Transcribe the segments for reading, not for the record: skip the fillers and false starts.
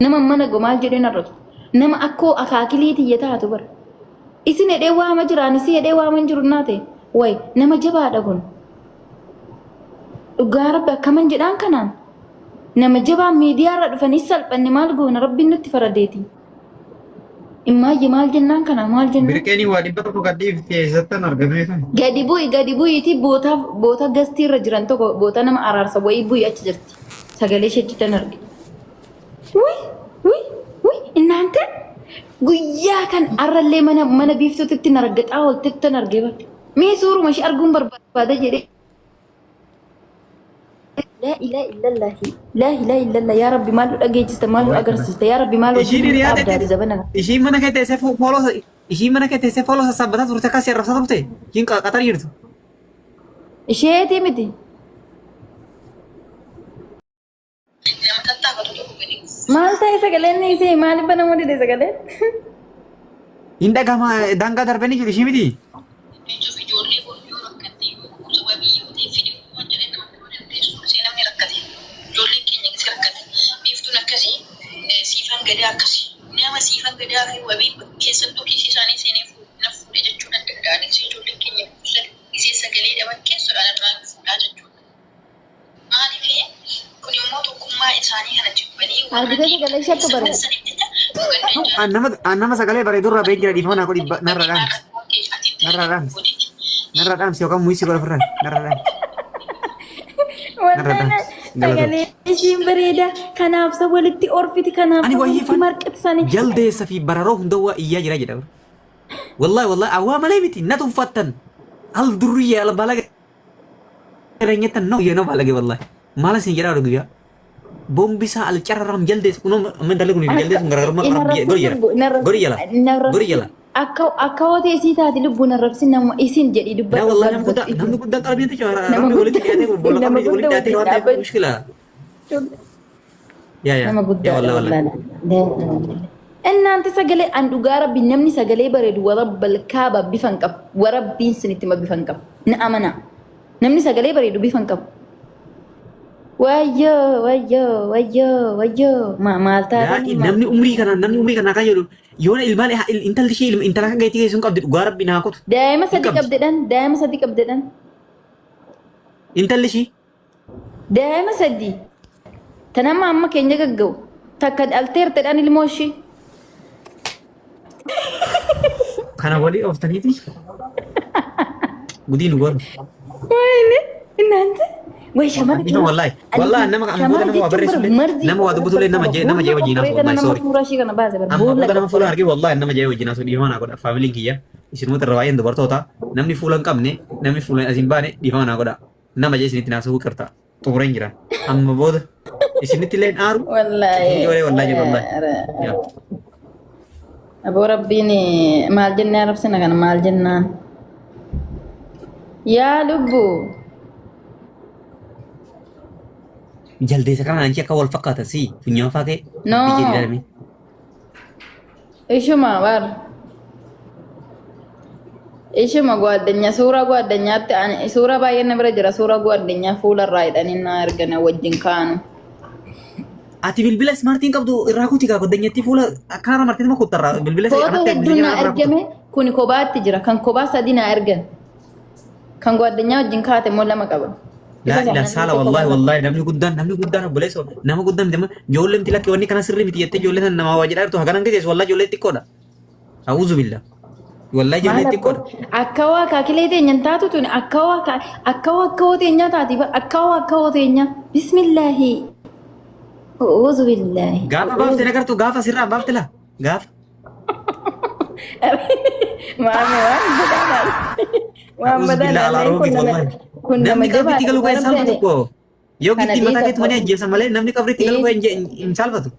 Nama mana go maal jedheen arrabsu. Nama akkoo akaakilii tiyya taatu bara. Isin hedhee waama jira ani si hedhee waama hin jiru naa ta'e. Way nama jabaadha kun. Dhugaa rabbi akkaman jedhaan kanaan. Nama jabaa miidiyaarra dhufanii salphanne maal goona rabbiin nutti faradeeti. Immaayye maal jennaan kana maal jennaan. Birqeenii waa 100 gad dhiifte eessattan argamee kan. Gadi bu'i gadi bu'iitii boota boota gastiirra jiran tokko boota nama araarsa wayii bu'i achi jirti. Sagalee ishee achitti arge. Wuy wuy wuy innaante guyyaa kan arrallee mana mana biiftuutitti na raggaxaa ooltetti argee bara. Mee suuruma ishee arguun barbaada jedhee. Laa ilaaha illallahi. Laa ilaaha illallah. Yaa Rabbi maal nu dhageechiste maal nu agarsiiste yaa Rabbi maal Ishiin wajjin nu hiriyaa dhaabdaati teetti zabana kana. ishiin mana kee teessee fooloo ishiin mana kee teessee fooloo sassaabbataa turte akkas si arrabsaa turte ishiin qaxarii jirtu. Isheetii miti. Nama tattaafatu tokko gadi Maal ta'e sagaleen ni isee maaliif banamuu dide sagaleen? Hin dhagama daangaa darbanii jiru ishii miti. Jechuuf ijoollee bor yoo rakkatte yoo sababii yoo ta'e fidee waan jedhee nama fiduu dandeessu isee namni rakkate ijoolleen keenya gisee rakkate biiftuun akkasii siifan gadaa akkasii nama siifan gadaa fi wabii keessattuu kiisii isaanii seenee na fuudhe jechuu nan danda'a gisee ijoolleen keenya gisee sagalee dhaban keessodhaan irraa fuudhaa jechuudha. Maaliif kun immoo tokkummaa isaanii kana jibbanii warra Argitee sagalee ishee akka bareedu. saniif jecha nu ganda hin An nama an nama sagalee bareedu irraa beek jira dhiifama naa godhi narra dhaamsi. Narra dhaamsi. Narra dhaamsi yookaan muisii godha ofirraa narra dhaamsi. Narra Wallahi dhaamsi. Galatoomi. sagalee ishiin bareeda. Kanaaf sa walitti orfiti kanaaf Ani sa wayyii walitti fan marqitsani. jaldeessa fi bararoo hunda waa iyyaa jira jedha. Wallahi wallahi awwaa malee miti na tuffattan. Al durriyyee al balaga Jireenyattan no yeno balage wallahi. Maal isin jedhaa guyyaa. Bombisaa al carraram jaldees kunoo amma intalli kun jaldees kun garaagarummaa Hin qaba arrabsin gori jala lubbu hin gori jala arrabsin gori jala. Akka akka hootee isii taate lubbu hin arrabsin nama isin jedhi Na dubbadhu wallahi dhugaa nama guddaa dubbadhu namni guddaan qalbiin ticha Nama rabbi walitti guddaa dhiyaatee bolla nama qabni walitti guddaa dhiyaatee wajjin waan ta'eef dhaabbachuu. mushkila. Yaa yaa Nama yaa guddaadha wallahi wallahi. wallahi. Innaanti sagalee an dhugaa rabbi namni sagalee bareedu warabbal kaaba bifa hin qabu. Warabbiin sinitti hima bifa hin qabu. Na amanaa. Namni sagalee bareedu bifa hin qabu. Wayyoo wayyoo wayyoo wayyoo maal Yaa taatanii maal namni umrii kanaan namni umrii kanaa kan jedhu yoona ilmaan intalli ishee intala kan gaheetti geessu hin qabdi dhugaa rabbi naa kutu. Daa'ima Hin sadi qabdi. qabdedhan daa'ima sadi qabdedhan Intalli ishii daa'ima sadi tan amma amma keenya gagga'u takka dhalteertedhan ilmoo ishii. Kana walii ooftaniiti gudii nu godhu. Wayne እናንተ ወይ shamara Dhiifama wallahi. Wallahi nama kan booda nama waa barreessu illee nama waa dubbatu illee nama jee nama jee wajjin haasa'u wallahi sorry. Suuraa ishii kana baase bara Amma boolla booda nama fuula argee wallahi nama jee wajjin haasa'u dhiifama naa godha faamiliin kiyya isinumatti irra baay'een dubartoota namni fuula hin qabne namni fuula as hin baane dhiifama naa godha nama jee isinitti haasa'uu qirta xumureen jira amma booda isinitti illee hin aaru Wallahi. isin ijoollee wallahi jedhu wallahi. Yaa. Aboo rabbiin maal jennee arrabsina kana maal jennaan. Yaa lubbu. Jaldeessa kana anchi akka wal fakkaatan si funyaan faa ka'e No. biyya ilaalame. Ishuma bar. Ishuma gwaddanya suuraa gwaddanyatti ani suuraa baay'een na bira jira suuraa gwaddanya fuula irraa hidhanii na ergana wajjin kaanu. Ati bilbila ismaartiin qabdu irraa kuti kaa gwaddanyatti fuula akkanarra martee nama kuttarraa bilbila Footoo kanatti hedduun na irraa kuta. ergame kuni kophaatti jira kan kophaa sadi na ergan kan gwaddanya wajjin kaate immoo lama qaba. Laa ilaa saala wallahi wallahi namni guddaan namni guddaan obboleessa nama guddaan miti amma ijoollee miti lakki wanni kana sirrii miti jettee ijoollee sana namaa waa jedhaa jirtu haganan geessu wallahi ijoollee xiqqoodha. A'uuzu billah. Wallahi ijoollee Maal xiqqoodha. akka waa akaakilee teenya hin taatu tuni akka waa akka waa akka waa teenyaa taati bar akka waa akka waa teenyaa bismillaahi a'uuzu billaahi. Gaafa baafte nagartu gaafa sirraa baafte laa gaafa. Maame waan badaa maal waan A'uuzu badaa billah alaa laalleen kun roogit nama wallahi. kun nama Namni qabriitti jabaadha galu kan dhugaa hin salphatu rabbi koo. Yoo Kana gitti mataa dhiisa keetti manii ajjeesan malee namni qabriitti galu kan hin salphatu.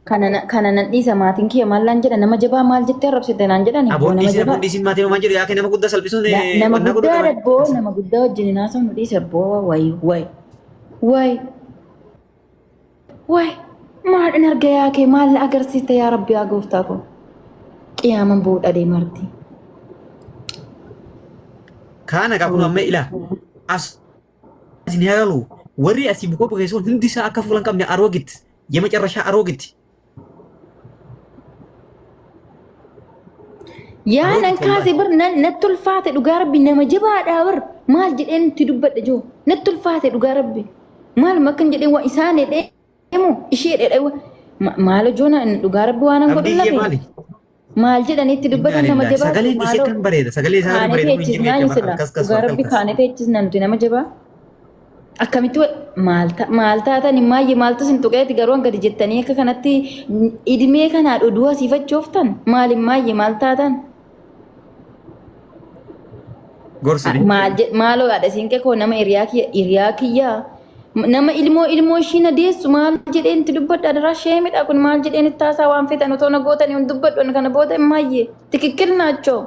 Kana nan dhiisa maatiin kiyya maal naan jedha nama jabaa maal jettee arrabsite naan jedhani Aboon nama dhiisin jabaa. aboon dhiisin maatiin homaa jedhu yaa kee nama guddaa salphisuun Nama wannaa godhu guddaa qaba. dabboo nama guddaa wajjin hin haasofnu dhiisa abboo wayi wayi wayi wayi maal in arga yaa kee maal na agarsiiste yaa rabbi yaa gooftaa koo qiyaaman bu'uudha deemarti. Kaana kaa kun amma ilaa as isin haa galu warri asii bukoo bukeessuun hundi isaa akka fuula hin qabne aroogit የመጨረሻ አሮጊት Yaa nan Dhaloota kaase wallaahi. bar natti ulfaate dhugaa rabbi nama jabaadhaa bar maal jedheen itti dubbadha jiru natti ulfaate dhugaa rabbi maal makkan jedheen waa isaan jedhee moo ishee jedhee maal joona dhugaa rabbi waan an godhu Abdii kiyya lafe maali? maal jedhanii itti Innaa dubbatan nama lillahi. jabaadha Sagaleen ishee maaloo kan bareeda. Sagalee isaa kan kaanee bareeda kun hin jiru teechisnaa jecha bara sila akkas kas dhugaa akkas rabbi kas. kaanee teechisnaa nuti nama jabaa. Akkamitti maal taatan maayyee maaltu sin tuqeeti garuu gadi jettanii akka kanatti idimee kanaa oduu asii fachooftan maaliin maayyee maal taatan? Gorsi. Maaloo haadha siinqee koo nama hiriyaa kiyyaa nama ilmoo ilmoo ishii na deessu maal jedheen itti dubbadha adaraa sheemidha kun maal jedheen itti haasaa waan feetan otoo na gootanii hin dubbadhu kana booda maayyee tikikkil naachoo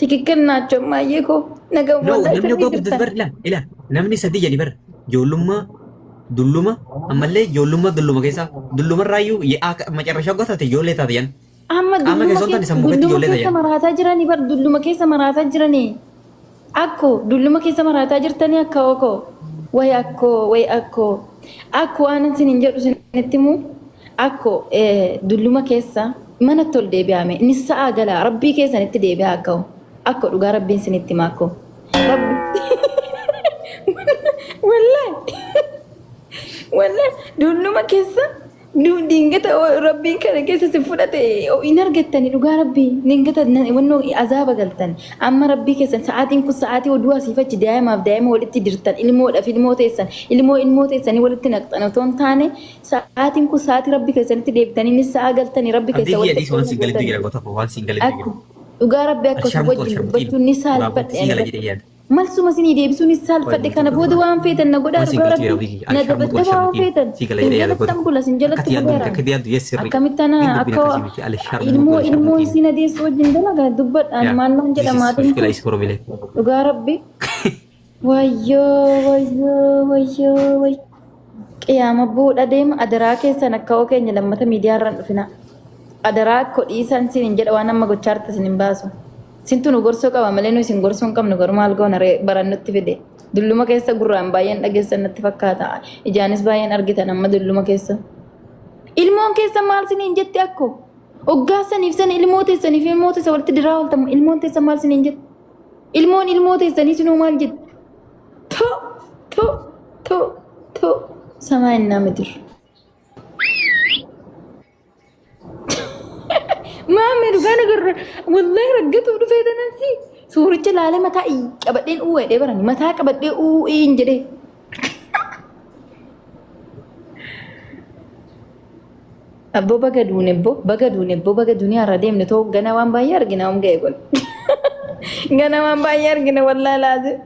tikikkil naachoo maayyee koo naga No, wallahi namni sirrii oggaa guddatu jirtan. bar ila ila namni sadii jedhi bar ijoollummaa dulluma ammallee ijoollummaa dulluma keessaa dullumarraayyuu macarrashaa oggaa taate ijoollee taate yan. Amma Qaama dulluma keessoon taane keessa sammuu keetti dulluma ijoollee keessa tajan. maraataa jiranii bar dulluma keessa maraataa jiranii. Akko dulluma keessa maraataa jirtanii akka okoo. Way akkoo way akkoo. Akko waan isin hin jedhu isinitti himu akko dulluma keessa manatti ol deebi'ame inni sa'a galaa rabbii keessanitti deebi'aa akka'u. Akko dhugaa rabbiin isinitti hima akko. Rabbi. Wallahi. Wallahi dulluma keessa Dingata rabbiin kana keessa si fudhate hin argattani dhugaa rabbii dingata wannoo azaaba galtan amma rabbii keessan sa'aatiin kun sa'aatii oduu asiif achi daa'imaaf daa'ima walitti dirtan ilmoodhaaf ilmoo teessan ilmoo ilmoo teessanii walitti naqxan otoo hin taane sa'aatiin kun sa'aatii rabbii keessanitti deebitanii ni sa'a galtanii rabbi Abdii keessa kiyya walitti dhiisi waan siin galitti gootanii jira goota koo waan siin galitti akku jira. dhugaa rabbii akka osoo Sharmuxoo wajjin sharmuxiin dubbachuun ni dhugaa saalfadhe sii ani gala bara. jedhee yaada. Malsuma isinii deebisuun ni saalfadhe kana booda waan feetan na godhaa Waan siin dhugaa galchu rabbii yeroo na biyyi sharmuxoo dabaddabaa waan sharmuxiin feetan sii gala sin jedhee yaada goota jalattan koo. bula sin Akkati jalatti yaaddu miti buleera akkati yaaddu yes sirrii. akkamitti ana Hin dubbin akka akkasii miti ale sharmuxoo ilmoo ilmoo sharmuxiin. isin adeessu wajjin dalagaa dubbadhaan Yaa maal naan this jedha is maatiin mushkila kun is problem. dhugaa rabbii wayyoo wayyoo wayyoo wayyoo qiyaama buudha deema adaraa keessan akka hoo keenya lammata miidiyaa irraan dhufina adaraa akka dhiisan sin hin jedha waan amma gochaa jirtan sin hin baasu. Sintu nu gorsuu qaba malee nu isin gorsuu hin qabnu garuu maal goona ree barannutti fide. Dulluma keessa gurraan baay'een dhageessan natti fakkaata. Ijaanis baay'een argitan amma dulluma keessa. Ilmoon keessa maal siniin jetti akko? Oggaa saniif sana ilmoo teessaniif ilmoo teessa walitti diraa ooltamu ilmoon teessa maal siniin jetti? Ilmoon ilmoo teessanii sinuu maal jetti? To to to to samaa innaa midir. Maame dhugaa nagarra wallahi raggatuuf dhufee tanan si suuricha laalee mataa qabadheen uu jedhee barani mataa qabadhee uu hin jedhee. Abboo baga duune bbo baga duune bbo baga duniyaa irra deemne too gana waan baay'ee argina om ga'e kun. Gana waan baay'ee argina wallahi laazim.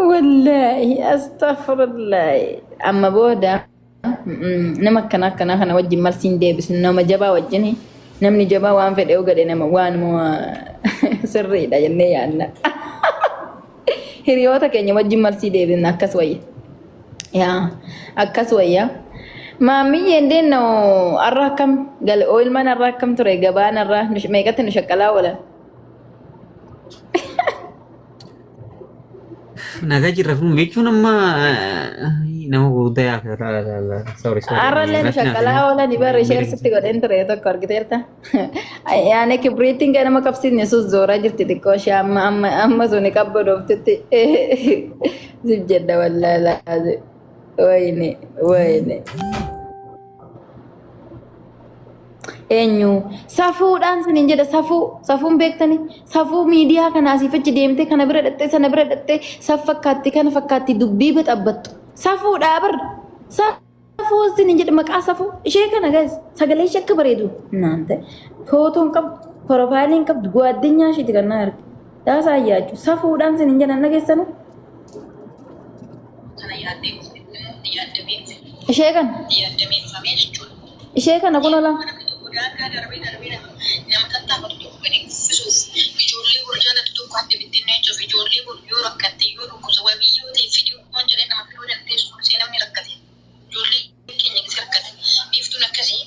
Wallahi astaghfirullahi amma booda nama akkana akkanaa kana wajjin malsiin deebisnu nama jabaa wajjin namni jabaa waan fedhe yoo godhe nama waanuma sirriidha jennee yaadna. Hiriyoota keenya wajjin malsii deebisna akkas wayya. Yaa akkas wayya. Maammiyyee indeen har'a akkam gale oilmaan har'a akkam ture gabaan har'a meeqatti nu shaqqalaa oolan. Nagaa jirra kun jechuun amma nama gurguddaa yaa sorry sorry. Har'allee nu shaqqalaa oolan bara ishee sitti godheen ture tokko argiteerta. Yaani kibriitiin kan nama qabsiisne sus zooraa jirti xiqqoo ishee amma amma amma suni qabbadooftutti sif jedha wallaahi laazi. Wayne wayne. Eenyu safuudhaan sinin jedha safuu safuun beektani safuu miidiyaa kana asiif achi deemtee kana bira dhattee sana bira dhattee saf fakkaatti kana fakkaatti dubbii baxabbattu safuudhaa bar safuu sinin jedha maqaa safuu ishee kana gaas sagalee ishee akka bareedu naan ta'e footoo hin qabdu porofaayilii hin qabdu guwaddinyaa isheeti kan na arge daasaa yaachuu safuudhaan sinin jedhan dhageessanu Kana yaaddee dhufte kun immoo itti yaaddamee dhufe. Ishee kana Itti yaaddamee dhufamee jechuudha. Ishee kana kun ola. Namni tokko daangaa darbee darbee nama tattaafatu tokko gadi kuffisuuf ijoollee wal jaalatu tokko adda bittinneechuuf ijoollee bor yoo rakkatte yoo dhukkubsa wabii yoo ta'e fidii waan jedhee nama fiduu dandeessu see namni rakkate ijoollee keenya gisee rakkate biiftuun akkasii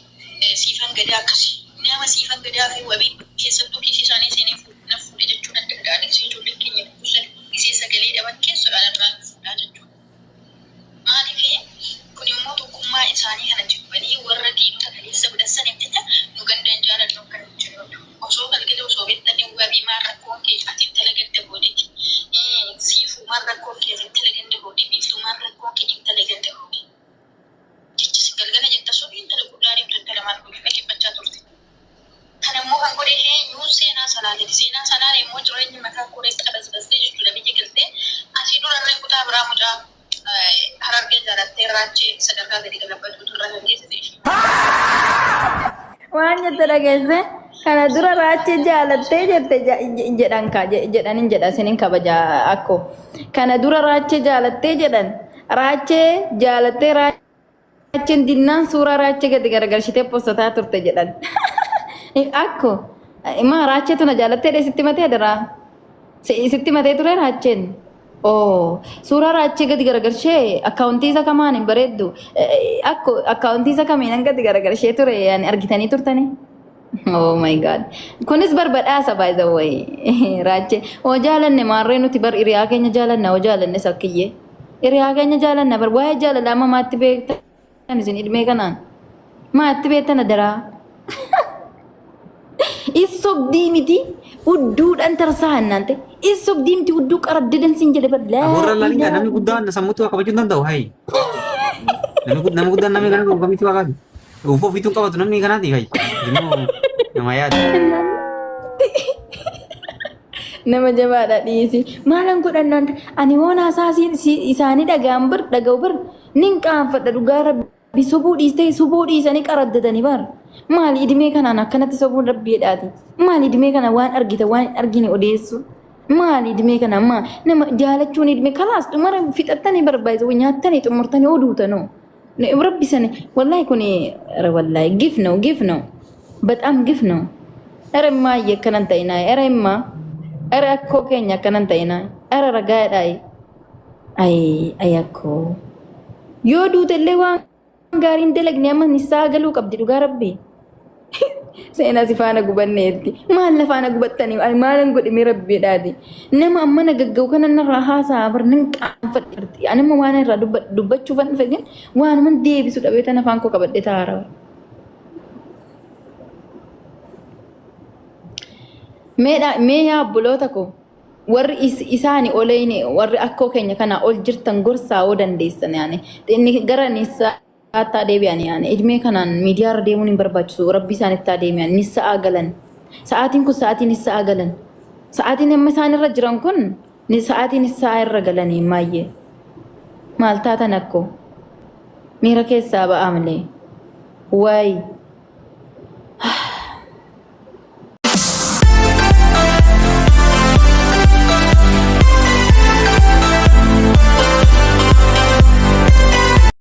siifan gadaa akkasii nama siifan gadaa fi wabii keessattuu kiisii isaanii seenee na fuudhe jechuu nan danda'a gisee ijoolleen keenya dhukkubsan gisee sagalee dhaban keessodhaan irraa fuudhaa jechuudha. Maaliif kun immoo tokkummaa isaanii kana jibbanii warra diinota kaleessa godhan saniif jecha nu ganda hin jaalannu akka nu jennu osoo galgala Sadarkaa koreetti qabasbastee jechuudha biyya galtee asii durarree kutaa biraa mucaa Harargee jaalattee raachee sadarkaa gadi galabbatu turra kan geessite ishee. Waan jette dhageesse kana dura raachee jaalattee jette jedhan ka jedhanin jedha isinin kabaja akko. Kana dura raachee jaalattee jedhan raachee jaalattee raacheen dinnaan suuraa raachee gadi garagalchitee postotaa turte jedhan. Akko maa raachee tuna jaalattee dha sitti matee adaraa. Sitti matee ture raacheen. Oo suuraa raachee gadi garagalchee akkaawuntii isa kamaan hin bareeddu. Akko akkaawuntii isa kamiin gadi garagalchee ture yani argitanii turtanii. Oh my God. Kunis barbadaasa by the way. Raachee. Oo jaalanne maarree nuti bar hiriyaa keenya jaalanna oo jaalanne sakkiyyee. Hiriyaa keenya jaalanna bar waa'ee jaalalaa amma maatti beektan isin ilmee kanaan. Maatti beektan adaraa. Issobdii miti udduudhaan tarsaa'an naan ta'e. Issobdii miti udduu qaraddidan sin jedhe bar laa Aborra laalin ilaaha. Namni guddaan sammuutti waa qabachuu hin danda'u. Hayi. Namni nama guddaan namni kana qabu kamitti waa qabu. Ufoo ofiituu hin qabatu namni kanaati hayi. Immoo nama yaada. Nama jabaadha dhiisi. Maalan godhannaan ani hoon haasaa isaanii dhaga'an bar dhaga'u bar nin qaanfadha dhugaa rabbi sobuu dhiistee sobuu dhiisanii qaraddatanii bar. Maali idimee kanaan akkanatti sobuun rabbiidhaati. Maali idimee kana waan argite waan hin argine odeessu. Maali idimee kana maa nama jaalachuun idimee kalaas dhumara fixattanii barbaachisa nyaattanii xumurtanii oduutanoo. Rabbi sani wallahi kuni wallahi ግፍ ነው ግፍ ነው በጣም ግፍ ነው። ኧረ እማዬ akkanan ta'inaa ኧረ እማ ኧረ akkoo keenya akkanan ta'inaa ኧረ ragaadhaa ay ay akkoo yoo duutellee waan gaariin dalagne amma nissaa galuu qabdi dhugaa rabbi. Seenaa si faana gubanneetti. Maal na faana gubattanii? Ani maalan godhime rabbiidhaati. Nama amma na gagga'u kana narraa haasa'a bar nan qaanfadhe. Ani amma waan irraa dubbachuufan dhufe ግን waanuman deebisu dhabee tan afaan koo qabadhe taa'aara. Mee yaa obboloota koo warri isaani oleyni warri akkoo keenya kana ol jirtan gorsaa oo dandeessan yaani inni gara nissaatti deebi'an yaani idmee kanaan miidiyaa irra deemuun hin barbaachisu rabbi isaanitti haa deebi'an nissaa galan sa'aatiin kun sa'aatii nissaa galan sa'aatiin amma isaan irra jiran kun sa'aatii nissaa irra galanii maayyee maal taatan akkoo miira keessaa ba'aa malee wayi.